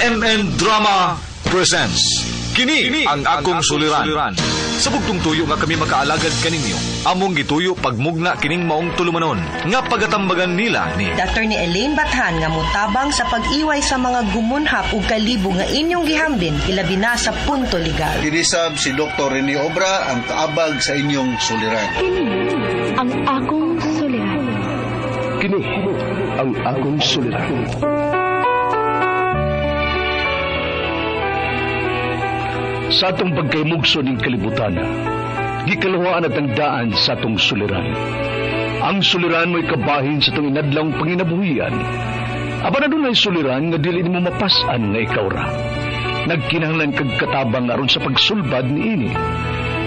RMN Drama presents Kini ang akong suliran. Sa bugtong tuyo nga kami makaalagad kaninyo, among gituyo pagmugna kining maong tulumanon nga pagatambagan nila ni Dr. ni Elaine Bathan nga mutabang sa pag-iway sa mga gumunhap ug kalibo nga inyong gihambin ilabi na sa punto legal. Dinisab si Dr. Rene Obra ang kaabag sa inyong suliran. Kini ang akong suliran. Kini ang akong suliran. Sa atong pagkaymugso ning kalibutan, gikaluhaan at ang daan sa atong suliran. Ang suliran mo'y kabahin sa atong inadlawng panginabuhian. Apan adunay suliran nga dili nimo mapas-an nga ikaw ra. Nagkinahanglan kag katabang aron sa pagsulbad niini.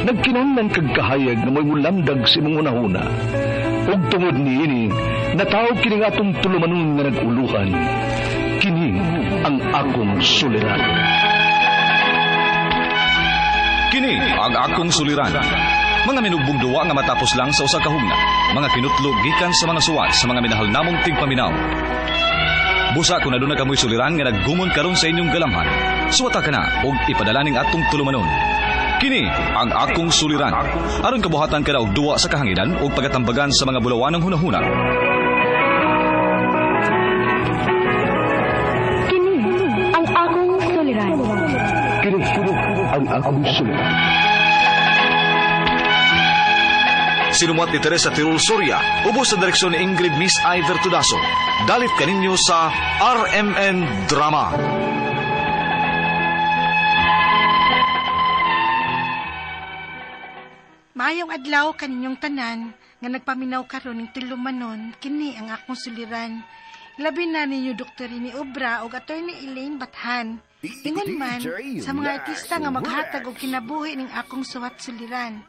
Nagkinahanglan kag kahayag nga mo'y mulamdag sa imong hunahuna. Ug tungod niini, nataw kini nga atong tulumanon nga nag-uluhan. Kini ang akong suliran. Kini ang akong suliran. Mga minugbong duwa nga matapos lang sa usa ka hugna. Mga kinutlog gikan sa mga suwat sa mga minahal namong tigpaminaw. Busa kung aduna kamoy suliran nga naggumon karon sa inyong galamhan, suwata ka na og ipadala ning atong tulumanon. Kini ang akong suliran. Aron kabuhatan ka na og duwa sa kahanginan og pagatambagan sa mga bulawanang hunahuna. Kini ang akong suliran. Kini ang akong suliran. Sinumuat ni Teresa Tirul Soria, ubos sa direksyon ni Ingrid Miss Iver Tudaso. Dalit kaninyo sa RMN Drama. Maayong adlaw kaninyong tanan nga nagpaminaw karon ning tulumanon, kini ang akong suliran. Labi na ninyo Dr. Rene Obra ug Attorney Elaine Bathan. Ingon man sa mga artista nga maghatag og kinabuhi ning akong suwat suliran.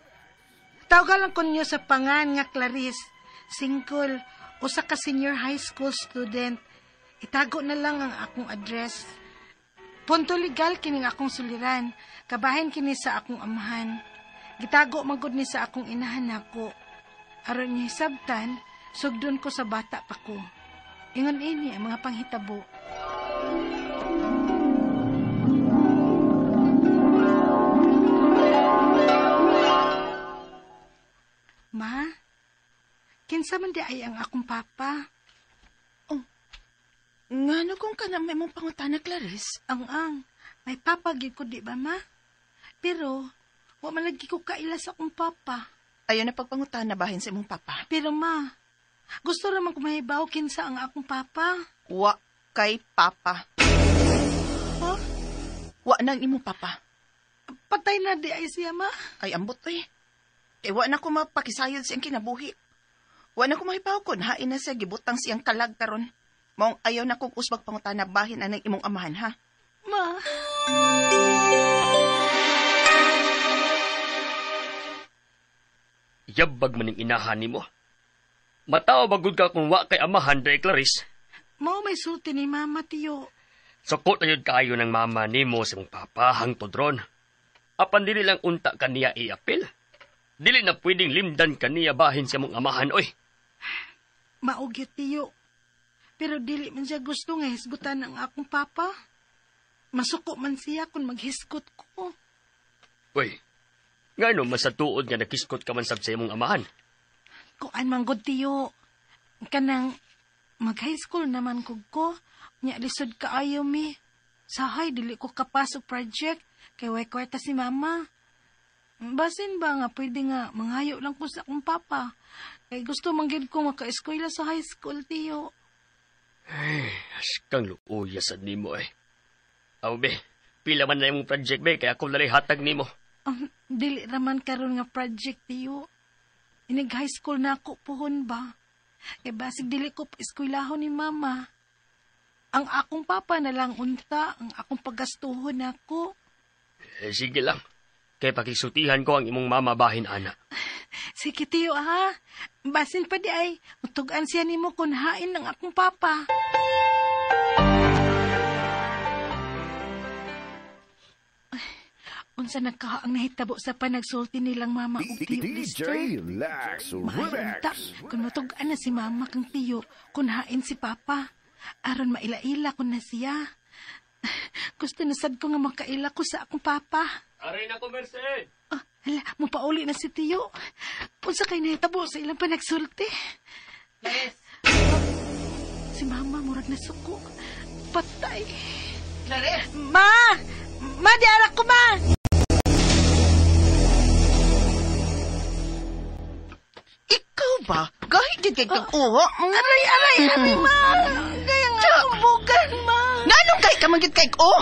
Tawgan lang ko ninyo sa pangan nga Clarice, single, usa ka senior high school student. Itago na lang ang akong address. Punto legal kining akong suliran, kabahin kini sa akong amahan. Gitago man gud ni sa akong inahan nako. Aron niya hisabtan, sugdon ko sa bata pa ko. Ingon ini ang mga panghitabo. Ma, kinsa man di ay ang akong papa? Ngano kung ka na may mong pangutana, Clarice? Ang, may papa gyud ko di ba, ma? Pero, wa man lagi ko kaila sa akong papa. Ayaw na pagpangutana bahin sa imong papa. Pero ma, gusto raman ko mahibaw kinsa ang akong papa. Wa kay papa. Huh? Wa nang imong papa. Patay na di ay siya, ma. Ay, ambot eh. Kay wa na ko mapakisayod siyang kinabuhi. Wa na ko mahibaw kun hain na siya gibutang siyang kalag karon. Maong ayaw na kong usbag pangutana bahin anang imong amahan, ha? Ma. Yabag man ning inahan nimo. Mataw bagud ka kung wa kay amahan dai, Clarice. Mao may sulti ni mama, tiyo. Sukot na yun kaayo ng mama nimo sa imong papa hangtod ron. Apan dili lang unta kaniya iapil. Dili na pwedeng limdan kaniya bahin sa imong amahan, oy. Mao gyud, tiyo. Pero dili man siya gusto nga hisgutan ang akong papa. Masuko man siya kung maghisgot ko. Uy, ngano man sa tuod nga nakiskot ka man sab sa imong amahan? Kuan man gud, tiyo. Kanang mag-high school naman kog ko. Nya lisod kaayo mi. Sahay dili ko kapas og project kay way kwarta si mama. Basin ba nga pwede nga manghayo lang ko sa akong papa. Kay gusto man gyud ko maka-eskwela sa high school, tiyo. Ay, askang luoya sad nimo eh. Aw be, pila man na imong project be kay ako nalay hatag nimo. Dili raman karon nga project, tiyo. Inig high school na ako puhon ba? Kay basig dili ko eskwelahon ni mama. Ang akong papa na lang unta, ang akong paggastuhon nako. Eh, sige lang. Kay pakisutihan ko ang imong mama bahin, ana. Sige, tiyo, ha. Basin pa di ay, mutugan siya nimo kun hain ng akong papa. Ay, unsa na ka ang nahitabo sa panagsulti nilang mama ug tiyo, Lister? Relax, Maayo unta, kung matugan na si mama kang tiyo, kun hain si papa. Aron maila-ila kun na siya. Gusto na sad ko nga makaila ko sa akong papa. Aray na ko, Merced. Ah, hala, mupauli na si Tiyo. Unsa kay nahitabo sa ilang panagsulti? Clarice! Si mama murag nasuko. Patay. Clarice! Ma! Ma, di arak ko, ma! Ikaw ba? Gahit gid kay kag uho. Aray, aray, aray, ma! Gaya nga akong bugan, ma! Nganong gahit ka man gid kay oh?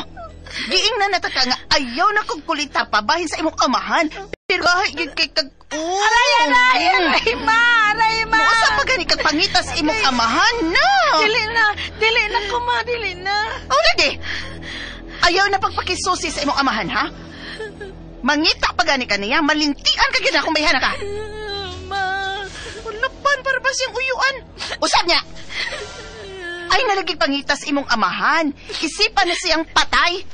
Giing na nataka nga ayaw na kog kulita pa bahin sa imong amahan. Pero gahit gid kay kag oh. Aray, aray, aray, ma! Aray, ma! Muusa pa gani kag pangitas imong amahan na. Dili na! Dili na ko, ma! Dili na! Oh, lagi. Ayaw na pagpakisusi sa imong amahan, ha? Mangita pa gani ka niya, malintian ka gid akong bayhana ka. Ma! Ulapan para ba siyang uyuan? Usap niya! Ay nalagig pangitas imong amahan. Isipan na siyang patay.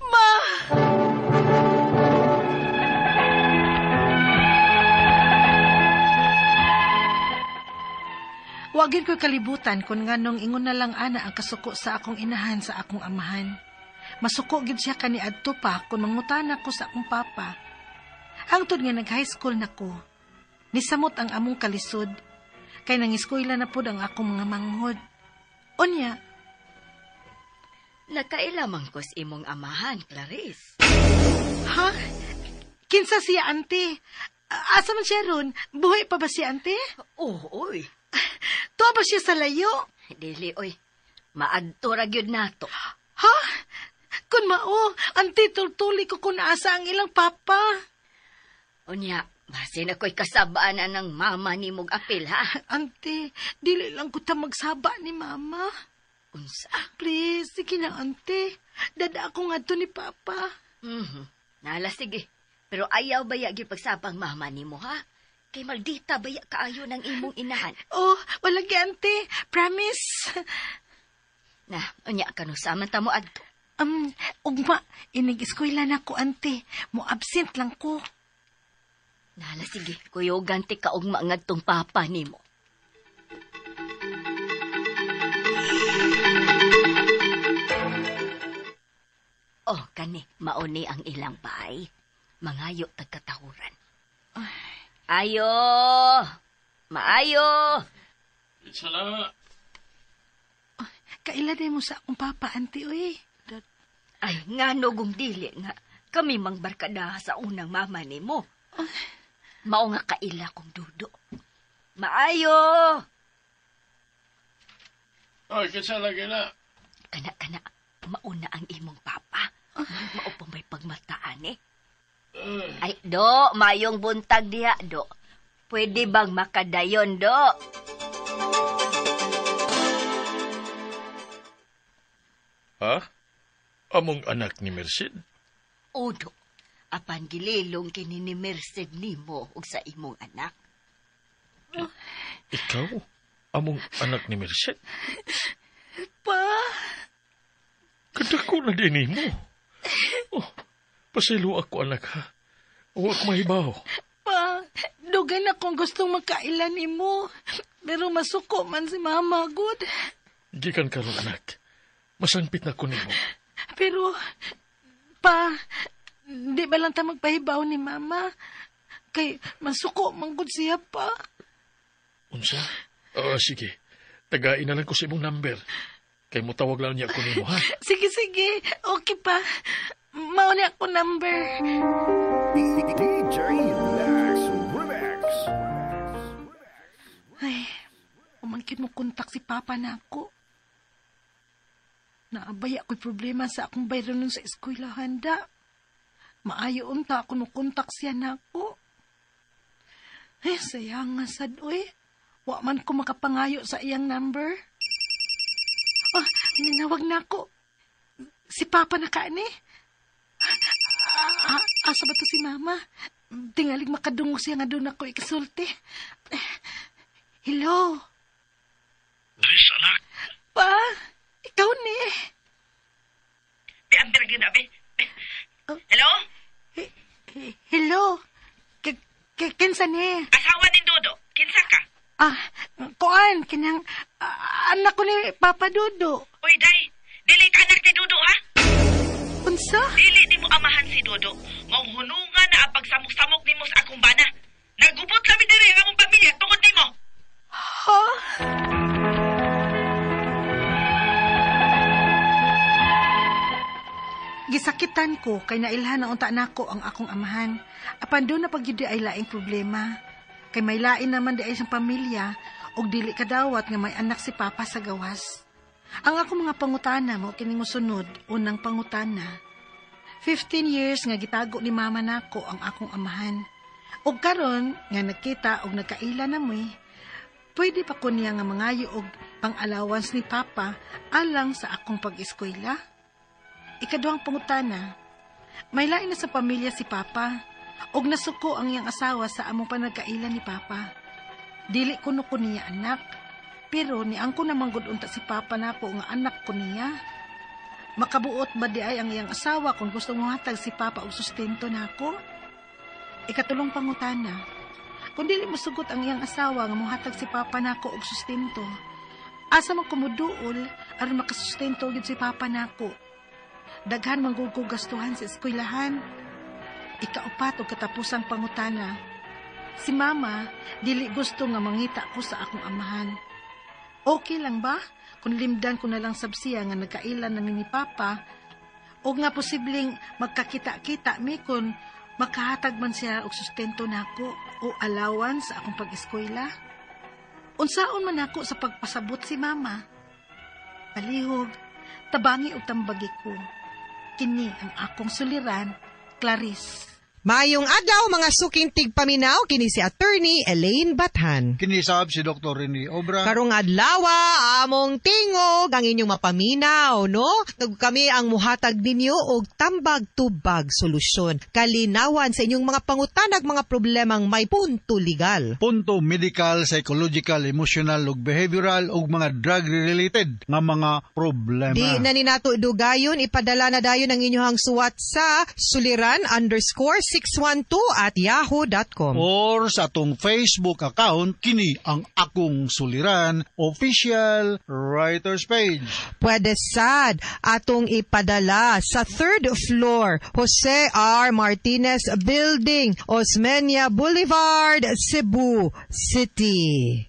Ma! Wagin ko'y kalibutan kung nganong ingon na lang ana ang kasuko sa akong inahan sa akong amahan. Masuko gid siya kaniadto pa kung mangutana ko sa akong papa. Hangtod nga nag-high school na ko. Nisamot ang among kalisod. Kay nangiskwela na pod ang akong mga manghod. Unya, Nakailamang ko sa imong amahan, Clarice. Ha? Kinsa siya, ante? Asa man siya ron? Buhay pa ba siya, ante? Oo, oy. Tuwa ba siya sa layo? Dili, oy. Maadto ra gyud nato. Ha? Kun mao, ante, tultuli ko kung naasa ang ilang papa. Unya, basin ako'y kasabaan na ng mama ni mong apil, ha? Ante, dili lang ko ta magsaba ni mama. Unsa? Please, sige na, ante. Dada ako nga ni papa. Nala, sige. Pero ayaw baya gyud pagsabang mama nimo, ha? Kay maldita baya kaayo ng imong inahan. Oh, wala gyud, ante. Promise. Na, unya kanusa man ta mo adto. Ugma, inig-eskwela na ko, ante. Mo-absent lang ko. Nala, sige. Kuyogan ti ka ugma ngadtong papa nimo. Oh, kani, mauni ang ilang bahay. Mangayo tagkatahuran. Ayo! Maayo! Sala. Kaila din mo sa akong papa, ante, uy. Ay, nga no gumdili nga. Kami mang barkada sa unang mama nimo. Mao nga kaila kong dudo. Maayo! Ay, kinsa lagi na. Kana, kana, mauna ang imong papa. Mao pa may pagmataan eh. Ay, do, mayong buntag diha, do. Pwede bang makadayon, do? Ha? Among anak ni Merced? O, do. Apan gililong kini ni Merced nimo ug sa imong anak. Ikaw? Among anak ni Merced? Pa? Kadako na din mo. Oh, pasaylo ako, anak, ha? Huwag mahibaw. Pa, dugay na kong gustong makailan nimo. Pero masuko man si mama, good. Gikan karon, anak. Masangpit na ko nimo. Pero, pa, di ba lang ta magpahibaw ni mama? Kay masuko man gud siya, pa. Unsa? Oh, sige. Tagain na lang ko sa imong number. Kay mo tawag lang niya ko nimo, ha? Sige, sige. Okay pa. Mao ni ako number. DJ Lex Remix. Ay, umangkin mo kontak si Papa na ako. Naabay ako'y problema sa akong bayronon sa eskwelahan da. Maayo unta ako no kontak siya na ako. Ay, sayang nga sad, oy. Wa man ko makapangayo sa iyang number. Oh, ninawag na ako. Si Papa na kaani. Asa ba to si Mama? Tingalig makadungog siya nga doon ako ikasulti. Hello? Dris, anak. Pa, ikaw ni. Hello? Hello? Kinsa ni? Asawa ni Dodo. Kinsa ka? Ah, kuan, kinang anak ko ni Papa Dodo. Uy, day. Dili ka anak ni Dodo, ha? Unsa? Dili nimo amahan si Dodo. Maong hunungan na ang pagsamok-samok nimo sa akong bana. Nagubot kami diri ang among pamilya tungod nimo. Ha? Gisakitan ko kay nailhan na unta nako ang akong amahan. Apan doon na pagyud ay laing problema. Kay may lain naman di ay siyang pamilya ug dili kadawat nga may anak si Papa sa gawas. Ang akong mga pangutana mo kining mosunod, unang pangutana. 15 years nga gitago ni mama nako ang akong amahan. Ug karon nga nagkita og nagkaila na moy, pwede pa ko niya nga mangayo og pang-allowance ni Papa alang sa akong pag-eskwela? Ikaduhang pangutana, may lain na sa pamilya si Papa og nasuko ang iyang asawa sa among panagkaila ni Papa. Dili kuno ko niya anak, pero niangko namang gud unta si Papa nako nga anak ko niya. Makabuot ba di ay ang iyang asawa kung gusto mohatag si Papa og sustento nako? Ikatulong pangutana, kung dili mosugot ang iyang asawa nga mohatag si Papa nako og sustento, asa man kumuduol aron makasustento gyud si Papa nako? Daghan manggugog gastuhan sa eskwelahan. Ikaupat og katapusang pangutana, si Mama dili gusto nga mangita ko sa akong amahan. Okay lang ba kung limdan ko na lang sab siya nga nagkailan na ni Papa o nga posibleng magkakita-kita mi kun makahatag man siya og sustento nako o allowance sa akong pag-eskwela? Unsaon man ako sa pagpasabot si Mama? Palihog, tabangi og tambagi ko. Kini ang akong suliran, Clarice. Mayong adlaw mga suking tigpaminaw, kini si Attorney Elaine Bathan. Kini sab si Dr. Rene Obra. Karong adlaw among tingog ang inyong mapaminaw, no? Kami ang muhatag ninyo og tambag-tubag solusyon, kalinawan sa inyong mga pangutanag mga problemang may punto legal. Punto medical, psychological, emotional ug behavioral ug mga drug related nga mga problema. Di na ni nato dugayon, ipadala na dayon ang inyong suwat sa suliran_612@yahoo.com. Or sa atong Facebook account, kini ang Akong Suliran Official Writers Page. Pwede sad atong ipadala sa 3rd floor, Jose R. Martinez Building, Osmeña Boulevard, Cebu City.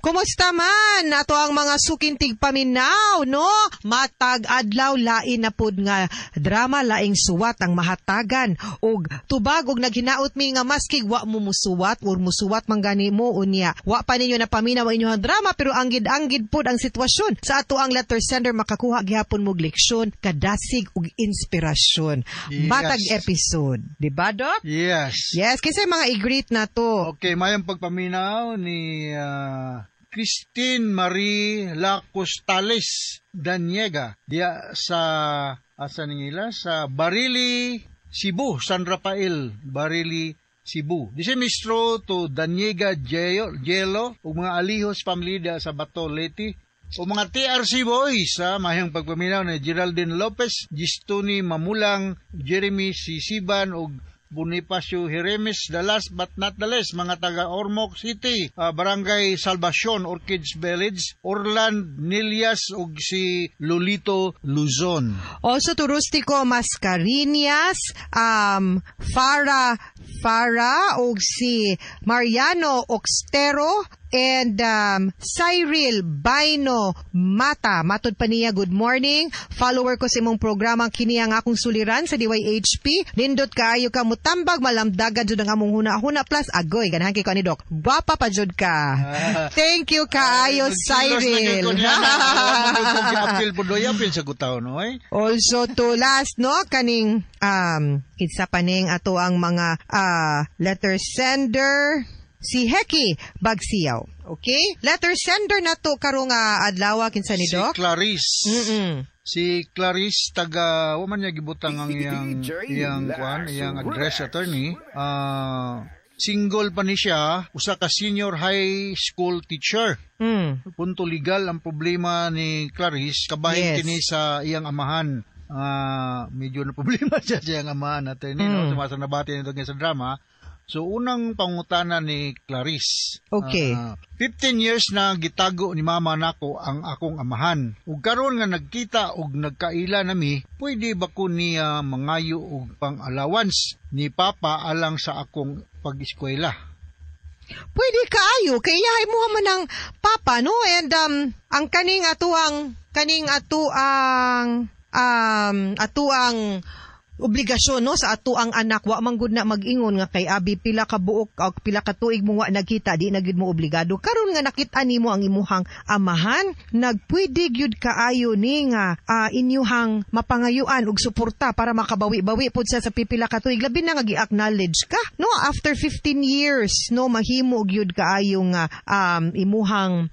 Kumusta man ato ang mga suking tigpaminaw, no? Matag adlaw lain na pud nga drama, laing suwat ang mahatagan og tubag og naghinaot mi nga maski wa mo musuwat or musuwat man gani mo unya. Wa pa ninyo napaminaw ang inyong drama pero anggid-anggid pud ang sitwasyon. Sa ato ang letter sender makakuha gihapon mo leksyon, kadasig og inspirasyon. Yes. Matag episode, di ba, Doc? Yes. Yes, kasi mga i-greet na to. Okay, mayang pagpaminaw ni Christine Marie Lacostales Daniega diya sa asa nila sa Barili, Cebu, San Rafael, Barili, Cebu. Di si mistro to Daniega Gelo ug mga Alihos family diya sa Bato, Leyte. O mga TRC boys sa mayang pagpaminaw ni Geraldine Lopez, Gistoni Mamulang, Jeremy Sisiban ug Bonifacio Jeremes, the last but not the least, mga taga Ormoc City, Barangay Salvacion, Orchids Village, Orland Nilias ug si Lolito Luzon. Also to Rustico Mascarinhas, Farah ug si Mariano Oxtero and Cyril Baino Mata. Matod pa niya, good morning. Follower ko sa imong programa kini ang akong suliran sa DYHP. Nindot kaayo ka mutambag, malamdagan jud ang among huna-huna plus agoy. Ganahan kay ko ani Doc. Gwapa pa jud ka. Thank you kaayo, Cyril. Also to last, no, kaning kinsa pa ning ato ang mga letter sender, si Heki Bagsiyaw. Okay? Letter sender na to karong adlaw kinsa ni Doc? Si Clarice. Mm-mm. Si Clarice taga wa man niya gibutang ang iyang kuan, iyang address, attorney. Single pa ni siya, usa ka senior high school teacher. Mm. Punto legal ang problema ni Clarice, kabahin yes. Kini sa iyang amahan. Medyo na problema siya sa iyang amahan, attorney. No? Sumasa nabati nito sa drama. So unang pangutana ni Clarice. Okay. 15 years na gitago ni mama nako ang akong amahan. Ug karon nga nagkita og nagkaila nami, pwede ba ko niya mangayo og pang-allowance ni papa alang sa akong pag-eskwela? Pwede kaayo kay iyahay mo man ang papa, no? And ang kaning atuang atuang obligasyon, no, sa atuang anak, wa man gud na mag-ingon nga kay abi pila ka buok o pila ka tuig mo wa nagkita, di na gyud mo obligado. Karon nga nakita nimo ang imuhang amahan, nagpwede gyud kaayo ni nga inyuhang mapangayuan og suporta para makabawi-bawi pud sa pipila ka tuig, labi na nga gi-acknowledge ka, no, after 15 years, no, mahimo gyud kaayo nga imuhang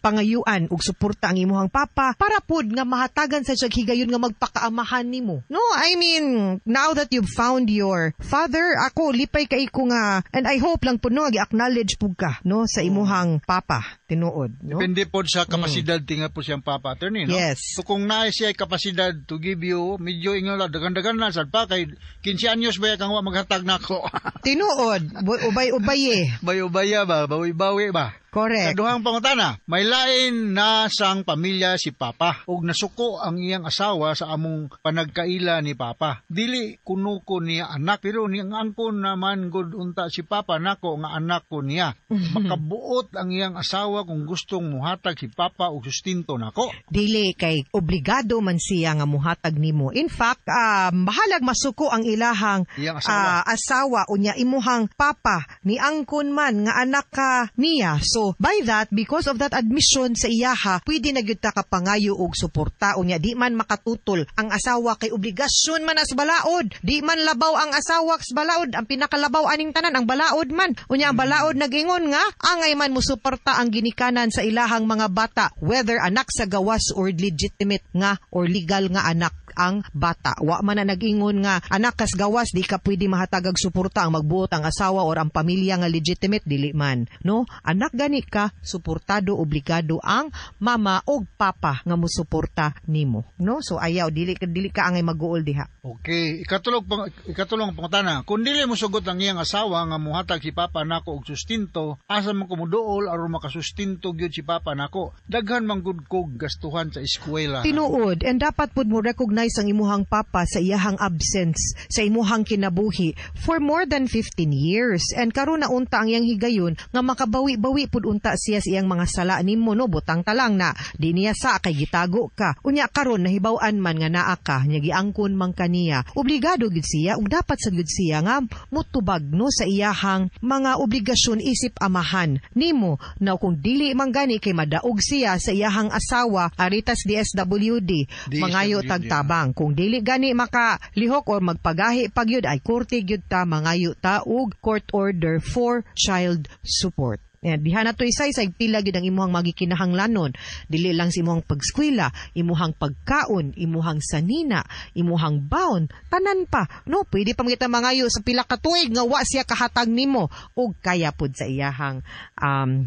pangayuan og suporta ang imuhang papa para pud nga mahatagan sa siya higayon nga magpakaamahan nimo, no. I mean, now that you've found your father, ako lipay kay ko nga, and I hope lang po, no, gi-acknowledge pud ka, no, sa imuhang papa, tinuod, no? Depende po sa kapasidad tinga po siyang papa, attorney, no? Yes. So kung naa siya kapasidad to give you, medyo ingon lang, dagan-dagan na, sad pa, kay 15 anyos ba kang wa maghatag nako. Tinuod, ubay-ubay eh. Ubay-ubay ba, bawi-bawi ba? Correct. Sa duhang pangutana, may lain na sang pamilya si Papa ug nasuko ang iyang asawa sa among panagkaila ni Papa. Dili kuno ko niya anak, pero niyang angkon naman gud unta si Papa nako nga anak ko niya. Makabuot ang iyang asawa kung gustong muhatag si Papa og sustinto nako. Dili kay obligado man siya nga muhatag nimo. In fact, bahalag masuko ang ilahang iyang asawa. Asawa unya imuhang papa ni angkon man nga anak ka niya. So by that, because of that admission sa iyaha, pwede na gyud ta kapangayo og suporta unya di man makatutol ang asawa kay obligasyon man as balaod. Di man labaw ang asawa sa balaod, ang pinakalabaw aning tanan ang balaod man. Unya ang balaod nagingon nga angay man musuporta ang ginikanan sa ilahang mga bata, whether anak sa gawas or legitimate nga or legal nga anak ang bata. Wa man na nag-ingon nga anak kas gawas di ka pwede mahatagag suporta ang magbuot ang asawa or ang pamilya nga legitimate, dili man, no? Anak gani ka, suportado, obligado ang mama og papa nga musuporta nimo, no? So ayaw, dili ka angay mag-uol diha. Okay, ikatulong pangutana. Kung dili mo sugot ang iyang asawa nga muhatag si papa nako og sustinto, asa man ko moduol aron makasustinto gyud si papa nako? Daghan man gud kog gastuhan sa eskwela. Tinuod, and dapat pud mo recognize ang imuhang papa sa iyahang absence sa imuhang kinabuhi for more than 15 years. And karon na unta ang iyang higayon nga makabawi-bawi pud unta siya sa iyang mga sala nimo, no? Butang talang na di niya sa kay gitago ka. Unya karon nahibaw-an man nga naa ka, nya giangkon man kaniya. Obligado gid siya ug dapat sa gid siya nga mutubag, no, sa iyahang mga obligasyon isip amahan nimo. Na kung dili man gani kay madaog siya sa iyahang asawa, aritas DSWD, mangayo tagtabang. Kung dili gani makalihok or magpagahi pagyud ay korte gyud ta, mangayo ta og court order for child support. And diha na to isay pila gyud ang imuhang magikinahanglanon. Dili lang sa imuhang pagskwela, imuhang pagkaon, imuhang sanina, imuhang baon, tanan pa. No, pwede pa kita mangayo sa pila ka tuig nga wa siya kahatag nimo og kaya pud sa iyahang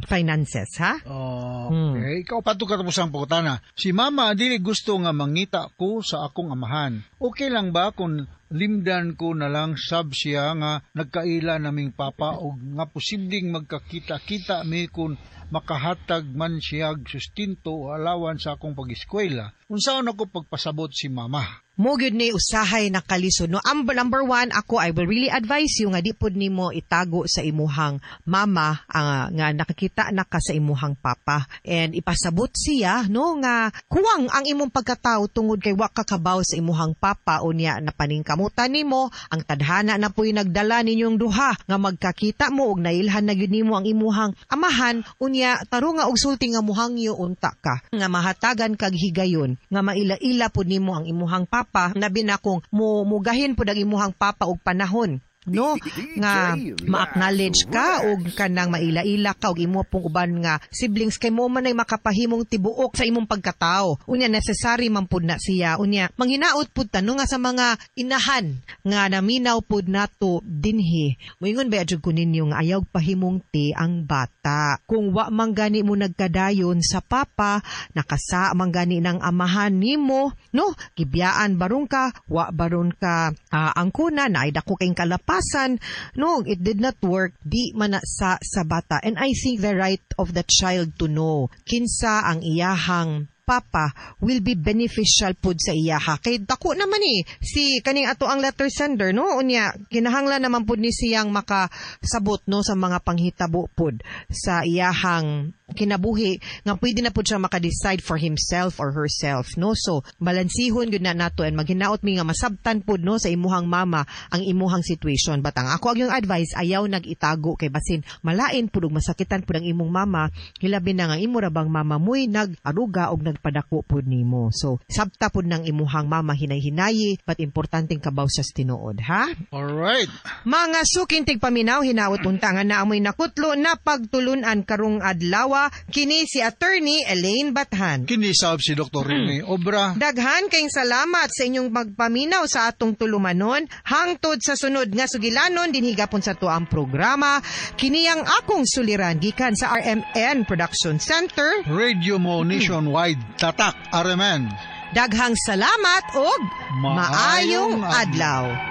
finances, ha? Okay, ikaw pa to katapusang pangutana. Si mama dili gusto nga mangita ko sa akong amahan. Okay lang ba kung limdan ko na lang sab siya nga nagkaila naming papa og nga posibleng magkakita-kita mi kung makahatag man siya sustinto o alawan sa akong pag-eskwela? Unsaon ako pagpasabot si mama? Mo gyud ni usahay nakalisod, no? Ang number one, ako I will really advise you nga di pud nimo itago sa imuhang mama nga nakakita na ka sa imuhang papa, and ipasabot siya, no, nga kuwang ang imong pagkatao tungod kay wa ka kabaw sa imuhang papa. Unya napaningkamutan nimo ang tadhana na puy nagdala ninyong duha nga magkakita mo og nailhan na gyud nimo ang imuhang amahan. Unya tarunga og sulti nga muhangyo unta ka nga mahatagan kag higayon nga maila-ila pud nimo ang imuhang papa, labi na kung mugahin pud ang imuhang papa og panahon, no, nga ma-acknowledge ka og kanang maila-ila ka og imo pong uban nga siblings kay mo man ay makapahimong tibuok sa imong pagkatao. Unya necessary man pud na siya. Unya manghinaot pud ta, no, nga sa mga inahan nga naminaw pud nato dinhi. Moingon ba jud ko ninyo nga ayaw pahimong ti ang bata. Kung wa man gani mo nagkadayon sa papa, nakasa man gani ng amahan nimo, no, gibiyaan barong ka, wa baron ka angkuna na ay dako kay kalap Kalapasan, no, it did not work, di man na sa bata. And I think the right of the child to know kinsa ang iyahang papa will be beneficial pud sa iyaha. Kay dako naman eh, si kaning ato ang letter sender, no? Unya, kinahanglan naman pud ni siyang makasabot, no, sa mga panghitabo pud sa iyahang kinabuhi nga pwede na pud siya maka-decide for himself or herself, no? So balansihon gyud na nato and maghinaot mi nga masabtan pud, no, sa imuhang mama ang imuhang situation. But ang ako ang yung advice, ayaw nag-itago kay basin malain pud ug masakitan pud ang imong mama, hilabi na nga imo ra bang mama mo'y nag-aruga og nagpadako pud nimo. So sabta pud ng imuhang mama hinay-hinayi, but importanteng kabaw sa tinuod, ha? Alright. Mga suking tigpaminaw, hinaot unta nga naamoy nakutlo na pagtulunan karong adlaw. Kini si Attorney Elaine Bathan. Kini sab si Dr. Rene Obra. Daghan kayong salamat sa inyong magpaminaw sa atong tulumanon. Hangtod sa sunod nga sugilanon dinhi gapon sa tuang programa. Kini ang akong suliran gikan sa RMN Production Center. Radio Mo Nationwide Tatak RMN. Daghang salamat og maayong adlaw.